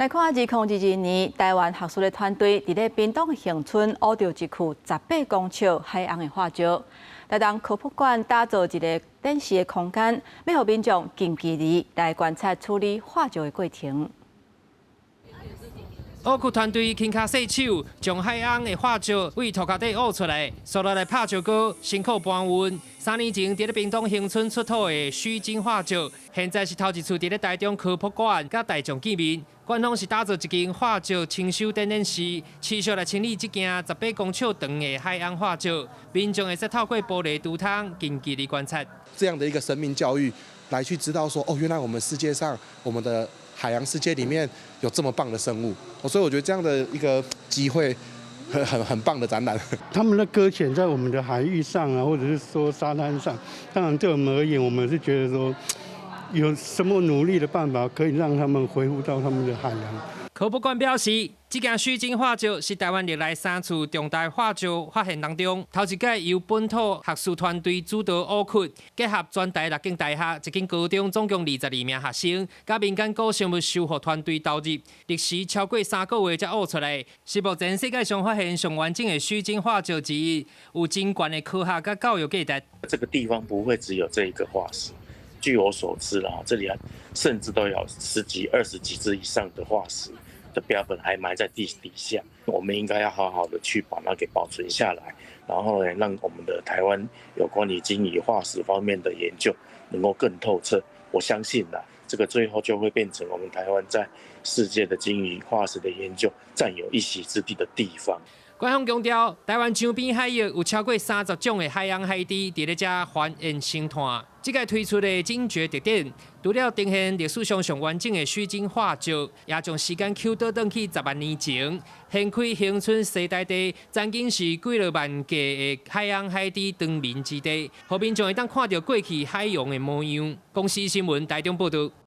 來看2022年，臺灣學術的團隊佇咧屏東恆春挖著一區18公尺海鰪的化石。台東科博館打造一个展示的空間，欲予民眾近距離來觀察處理化石的過程。挖掘團隊輕跤細手，將海鰪的化石對塗跤底挖出來，紲落來拍石膏，辛苦搬運。3年前，佇咧屏東恆春出土的須鯨化石，現在是頭一次佇咧台中科博館佮大眾見面。館方是打造一間化石清修展覽室，持續來清理這件18公尺長的海鰪化石，民眾會使透過玻璃櫥窗近距離觀察。這樣的一個生命教育，來去知道說，哦，原來我們世界上，我們的海洋世界裡面有這麼棒的生物，所以我覺得這樣的一個機會，很棒的展覽。他們的擱淺在我們的海域上啊，或者是說沙灘上，當然對我們而言，我們是覺得說，有什麼努力的辦法可以讓他們恢復到他們的海洋。科博館表示，這件須鯨化石是臺灣歷來三次重大化石發現當中，頭一擺由本土學術團隊主導挖掘，結合全台六間大學、一間高中，總共22名學生，佮民間古生物修復團隊投入，歷時超過3個月才挖出來，是目前世界上發現上完整的須鯨化石之一，有真懸的科學佮教育價值。這個地方不會只有這一個化石。據我所知啦，這裡甚至都有十幾、二十幾隻以上的化石的標本還埋在地底下。我們應該要好好的去把它給保存下來，然後呢，讓我們的台灣有關於鯨魚化石方面的研究能夠更透徹。我相信啦，這個最後就會變成我們台灣在世界的鯨魚化石的研究佔有一席之地的地方。官方強調，臺灣周邊海域有超過30種的海洋海豬，佇咧遮繁衍生湠。這屆推出的鯨覺特展，除了呈現歷史上上完整的須鯨化石，也將時間 Q 倒轉去10萬年前，掀開恆春西台地，曾經是幾落萬計的海洋海豬長眠之地，予民眾會當看著過去海洋的模樣。公視新聞台中報導。